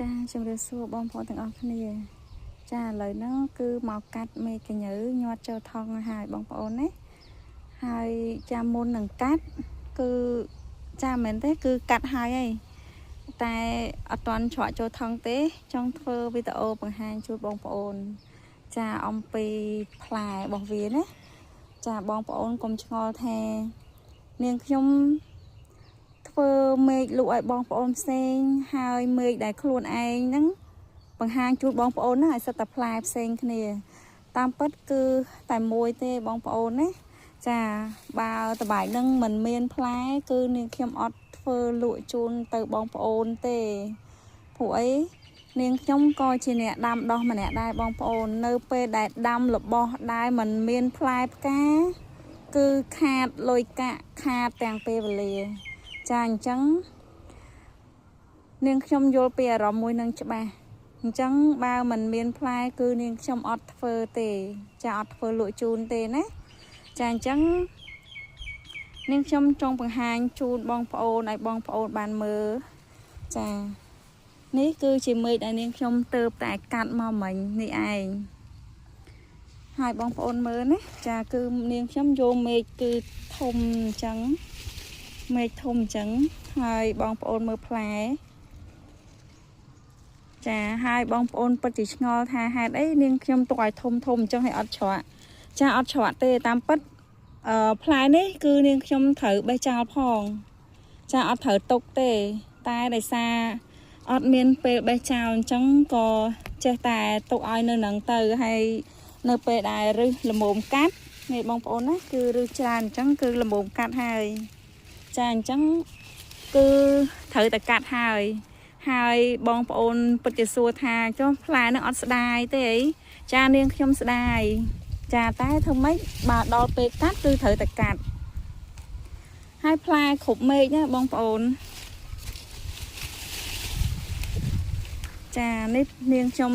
ចាជំរាបសួរបងប្អូនទាំងអស់គ្នាចាឥឡូវហ្នឹងគឺមកកាត់មេកញើញាត់ចូលថង់ហើយបងប្អូនណាហើយចាមុននឹងកាត់គឺចាមែនទេគឺកាត់ហើយហីតែអត់ទាន់ច្រកចូលថង់ទេចង់ធ្វើវីដេអូបង្ហាញជូនបងប្អូនចាអំពីផ្លែរបស់វាណាចាបងប្អូនកុំឆ្ងល់ថានាងខ្ញុំធ្វើមេឃលក់ឲ្យបងប្អូនផ្សេងហើយមេឃដែលខ្លួនឯងហ្នឹងបង្ហាញជូនបងប្អូនហ្នឹងឲ្យសិតតែផ្លែផ្សេងគ្នាតាមពិតគឺតែមួយទេបងប្អូនណាចាបើតបែកហ្នឹងមិនមានផ្លែគឺនាងខ្ញុំអត់ធ្វើលក់ជូនទៅបងប្អូនទេព្រោះអីនាងខ្ញុំក៏ជាអ្នកដាំដោះម្នាក់ដែរបងប្អូននៅពេលដែលដាំរបស់ដែលមិនមានផ្លែផ្កាគឺខាតលុយកាក់ខាតទាំងពេលវេលាចាអញ្ចឹងនាងខ្ញុំយល់ពីអារម្មណ៍មួយនឹងច្បាស់អញ្ចឹងបើមិនមានផ្លែគឺនាងខ្ញុំអត់ធ្វើទេចាអត់ធ្វើលក់ជូនទេណាចាអញ្ចឹងនាងខ្ញុំចង់បង្ហាញជូនបងប្អូនឲ្យបងប្អូនបានមើលចានេះគឺជាមេឃដែលនាងខ្ញុំទៅតែកាត់មកមិញនេះឯងហើយបងប្អូនមើលណាចាគឺនាងខ្ញុំយកមេឃគឺធំអញ្ចឹងមេឃធំអញ្ចឹងហើយបងប្អូនមើលផ្លែចាហើយបងប្អូនពិតជាឆ្ងល់ថាហេតុអីនាងខ្ញុំទុកឲ្យធំធំអញ្ចឹងឲ្យអត់ច្រកចាអត់ច្រកទេតាមពិតផ្លែនេះគឺនាងខ្ញុំត្រូវបេះចោលផងចាអត់ត្រូវទុកទេតែដោយសារអត់មានពេលបេះចោលអញ្ចឹងក៏ចេះតែទុកឲ្យនៅនឹងទៅហើយនៅពេលដែលរឹសល្មមកាត់នេះបងប្អូនណាគឺរឹសច្រើនអញ្ចឹងគឺល្មមកាត់ហើយចាអញ្ចឹងគឺត្រូវតែកាត់ហើយហើយបងប្អូនពិតជាសួរថាចុះផ្លែនឹងអត់ស្ដាយទេអីចានាងខ្ញុំស្ដាយចាតែធ្វើម៉េចបើដល់ពេលកាត់គឺត្រូវតែកាត់ហើយផ្លែគ្រប់មេឃណាបងប្អូនចានេះនាងខ្ញុំ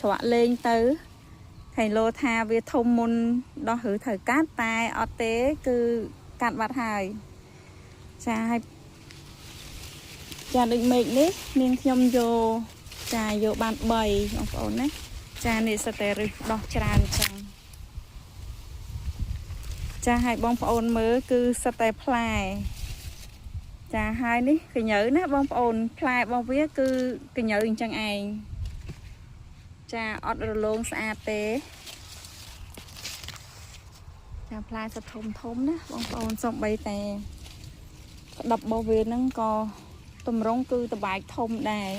ច្រកលេងទៅខៃលោថាវាធំមុនដោះឬត្រូវកាត់តែអត់ទេគឺកាត់បាត់ហើយចាហើយចាដូចមេឃនេះនាងខ្ញុំយកចាយកបាន3បងប្អូនណាចានេះសិតតែរឹសដោះច្រើនចឹងចាឲ្យបងប្អូនមើលគឺសិតតែផ្លែចាហើយនេះកញើណាបងប្អូនផ្លែរបស់វាគឺកញើអញ្ចឹងឯងចាអត់រលោងស្អាតទេចាផ្លែសិតធំធំណាបងប្អូនសំបីតែក្តាប់របស់វាហ្នឹងក៏តម្រងគឺតបែកធំដែរ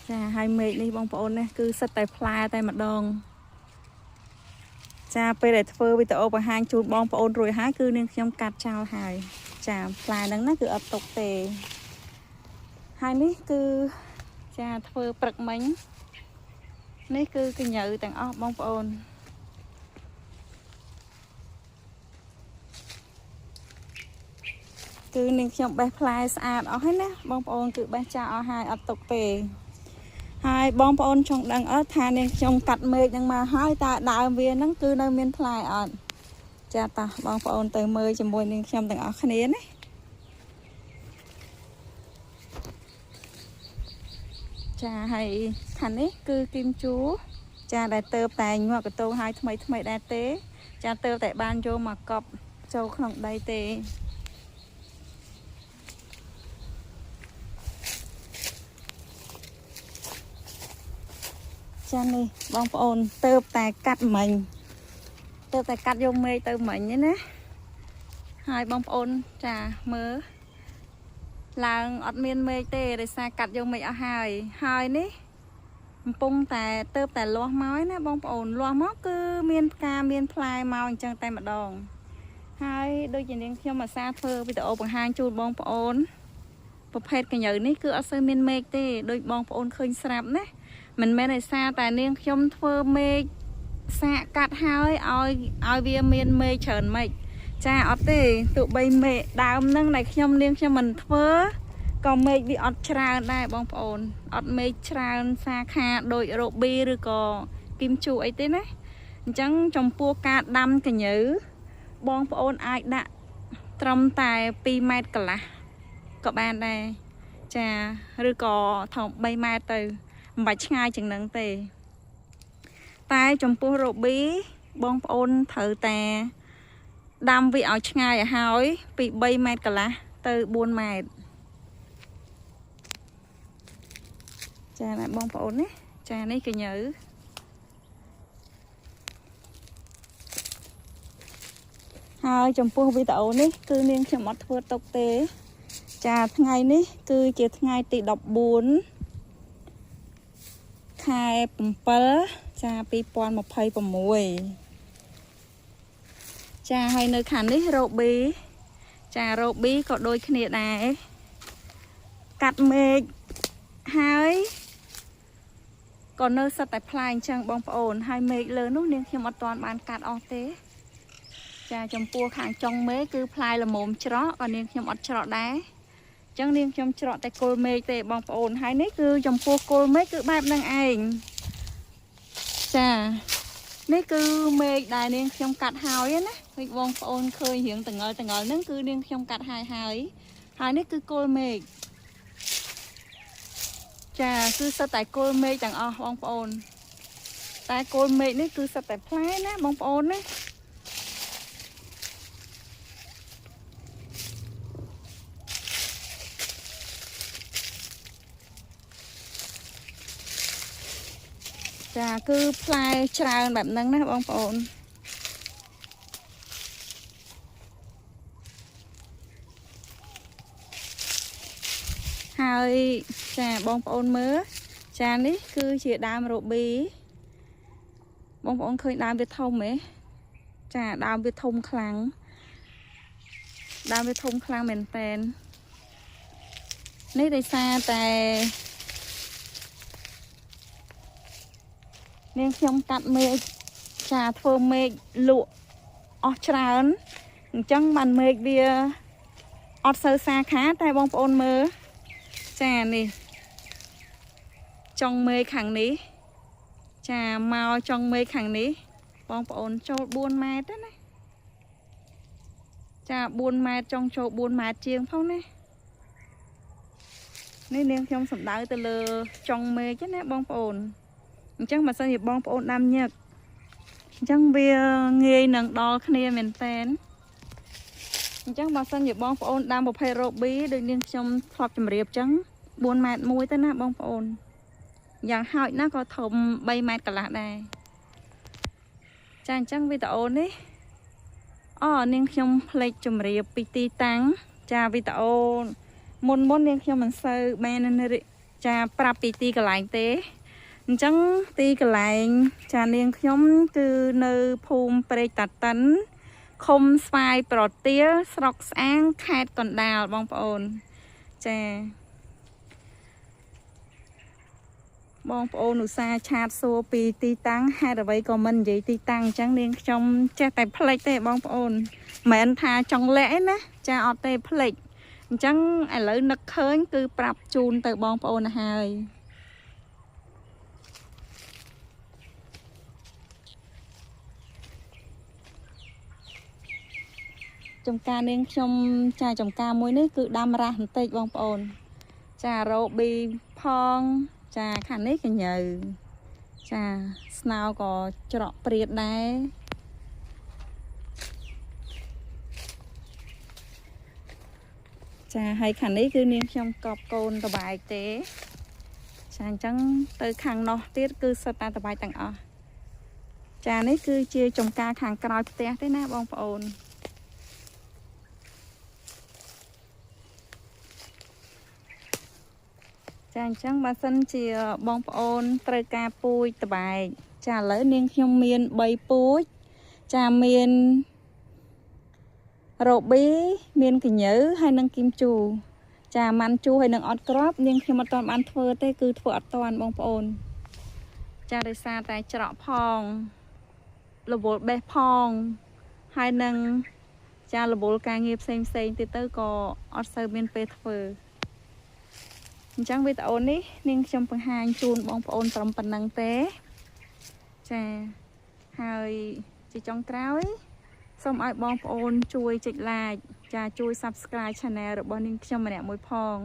ចាហើយមេឃនេះបងប្អូននេះគឺសិតតែផ្លែតែម្ដងចាពេលដែលធ្វើវីដេអូបង្ហាញជូនបងប្អូនរួចហើយគឺនាងខ្ញុំកាត់ចោលហើយចាផ្លែហ្នឹងណាគឺអត់ទុកទេហើយនេះគឺចាធ្វើព្រឹកមិញនេះគឺកញើទាំងអស់បងប្អូនគឺនាងខ្ញុំបេះផ្លែស្អាតអស់ហើយណាបងប្អូនគឺបេះចាស់អស់ហើយអត់ទុកទេហើយបងប្អូនចង់ដឹងអត់ថានាងខ្ញុំកាត់មេឃនឹងមកហើយតើដើមវាហ្នឹងគឺនៅមានផ្លែអត់ចាតោះបងប្អូនទៅមើលជាមួយនាងខ្ញុំទាំងអស់គ្នាណាចាហើយខាងនេះគឺគីមជូរចាដែលទៅតែញាក់កតោហើយថ្មីថ្មីដែរទេចាទៅតែបានយកមកកប់ចូលក្នុងដីទេចានេះបងប្អូនទៅតែកាត់មិញទៅតែកាត់យកមេឃទៅមិញណាហើយបងប្អូនចាមើលឡើងអត់មានមេឃទេដោយសារកាត់យកមេឃអស់ហើយហើយនេះកំពុងតែទៅតែលាស់មកណាបងប្អូនលាស់មកគឺមានផ្កាមានផ្លែមកអញ្ចឹងតែម្ដងហើយដូចជានាងខ្ញុំអាសាធ្វើវីដេអូបង្ហាញជូនបងប្អូនប្រភេទកញើនេះគឺអត់សូវមានមេឃទេដូចបងប្អូនឃើញស្រាប់ណាមិនមែនដោយសារតែនាងខ្ញុំធ្វើមេឃសាកកាត់ហើយឲ្យវាមានមេឃច្រើនម៉េចចាអត់ទេទោះបីមេឃដើមហ្នឹងដែលខ្ញុំនាងខ្ញុំមិនធ្វើក៏មេឃវាអត់ច្រើនដែរបងប្អូនអត់មេឃច្រើនសាខាដូចរ៉ូប៊ីឬក៏គីមជូអីទេណាអញ្ចឹងចំពោះការដាំកញើបងប្អូនអាចដាក់ត្រឹមតែ2ម៉ែត្រកន្លះ ក៏បានដែរចាឬក៏ថង3ម៉ែត្រទៅមិនបាច់ឆ្ងាយជាងនឹងទេតែចំពោះរូប៊ីបងប្អូនត្រូវតែដាំវាឲ្យឆ្ងាយឲ្យហើយពី3ម៉ែត្រកន្លះទៅ4ម៉ែត្រចាណាបងប្អូនណាចានេះកញើហើយចំពោះវីដេអូនេះគឺនាងខ្ញុំអត់ធ្វើទុកទេចាថ្ងៃនេះគឺជាថ្ងៃទី14ខែ7ចា2026ចាហើយនៅខាងនេះរ៉ូប៊ីចារ៉ូប៊ីក៏ដូចគ្នាដែរកាត់មេឃហើយក៏នៅសិតតែផ្លែអញ្ចឹងបងប្អូនហើយមេឃលើនោះនាងខ្ញុំអត់ទាន់បានកាត់អស់ទេចាចំពោះខាងចុងមេឃគឺផ្លែល្មមច្រកក៏នាងខ្ញុំអត់ច្រកដែរអញ្ចឹងនាងខ្ញុំច្រកតែគល់មេឃទេបងប្អូនហើយនេះគឺចំពោះគល់មេឃគឺបែបហ្នឹងឯងចានេះគឺមេឃដែលនាងខ្ញុំកាត់ហើយណាដូចបងប្អូនឃើញរៀងតងល់តងល់ហ្នឹងគឺនាងខ្ញុំកាត់ហើយហើយហើយនេះគឺគល់មេឃចាគឺសិតតែគល់មេឃទាំងអស់បងប្អូនតែគល់មេឃនេះគឺសិតតែផ្លែណាបងប្អូនណាចាគឺផ្លែច្រើនបែបហ្នឹងណាបងប្អូនហើយចាបងប្អូនមើលចានេះគឺជាដើមរូប៊ីបងប្អូនឃើញដើមវាធំហ៎ចាដើមវាធំខ្លាំងដើមវាធំខ្លាំងមែនតែននេះដោយសារតែនាងខ្ញុំកាត់មេឃចាធ្វើមេឃលក់អស់ច្រើនអញ្ចឹងបានមេឃវាអត់សូវសាខាតែបងប្អូនមើលចានេះចុងមេឃខាងនេះចាមកចុងមេឃខាងនេះបងប្អូនចូល4ម៉ែត្រណាចា4ម៉ែត្រចុងចូល4ម៉ែត្រជាងផងណានេះនាងខ្ញុំសំដៅទៅលើចុងមេឃណាបងប្អូនអញ្ចឹងបើសិនជាបងប្អូនដាំញឹកអញ្ចឹងវាងាយនឹងដល់គ្នាមែនតែនអញ្ចឹងបើសិនជាបងប្អូនដាំប្រភេទរ៉ូប៊ីដូចនាងខ្ញុំធ្លាប់ជម្រាបអញ្ចឹង4ម៉ែត្រ1ទៅណាបងប្អូនយ៉ាងហោចណាស់ក៏ធំ3ម៉ែត្រកន្លះដែរចាអញ្ចឹងវីដេអូនេះនាងខ្ញុំភ្លេចជម្រាបពីទីតាំងចាវីដេអូមុននាងខ្ញុំមិនសូវបានចាប្រាប់ពីទីកន្លែងទេអញ្ចឹងទីកន្លែងចានាងខ្ញុំគឺនៅភូមិព្រែកតាតិនឃុំស្វាយប្រទាលស្រុកស្អាងខេត្តកណ្ដាលបងប្អូនចាបងប្អូនឧស្សាហ៍ឆាតសួរពីទីតាំងហេតុអ្វីក៏មិននិយាយទីតាំងអញ្ចឹងនាងខ្ញុំចេះតែភ្លេចទេបងប្អូនមិនមែនថាចង់លាក់ឯណាចាអត់ទេភ្លេចអញ្ចឹងឥឡូវនឹកឃើញគឺប្រាប់ជូនទៅបងប្អូនទៅហើយចំការនាងខ្ញុំចាចំការមួយនេះគឺដាំរះបន្តិចបងប្អូនចារ៉ូប៊ីផងចាខាងនេះកញើចាស្នោក៏ច្រកព្រាតដែរចាហើយខាងនេះគឺនាងខ្ញុំកប់កូនតបែកទេចាអញ្ចឹងទៅខាងនោះទៀតគឺសិតតែតបែកទាំងអស់ចានេះគឺជាចំការខាងក្រោយផ្ទះទេណាបងប្អូនចាអញ្ចឹងបើសិនជាបងប្អូនត្រូវការពូជតបែកចាឥឡូវនាងខ្ញុំមាន3ពូជចាមានរ៉ូប៊ីមានកញើហើយនិងគីមជូចាម៉ាន់ជូហើយនឹងអត់ក្របនាងខ្ញុំអត់ទាន់បានធ្វើទេគឺធ្វើអត់ទាន់បងប្អូនចាដោយសារតែច្រកផងរវល់បេះផងហើយនឹងចារវល់ការងារផ្សេងផ្សេងទៀតទៅក៏អត់សូវមានពេលធ្វើអញ្ចឹងវីដេអូនេះនាងខ្ញុំបង្ហាញជូនបងប្អូនត្រឹមប៉ុណ្្នឹងទេចាហើយជាចុងក្រោយសូមឲ្យបងប្អូនជួយចុច like ចាជួយ Subscribe Channel របស់នាងខ្ញុំម្នាក់មួយផង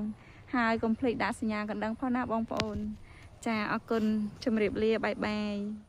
ហើយកុំភ្លេចដាក់សញ្ញាកណ្ដឹងផងណាបងប្អូនចាអរគុណជម្រាបលាបាយបាយ។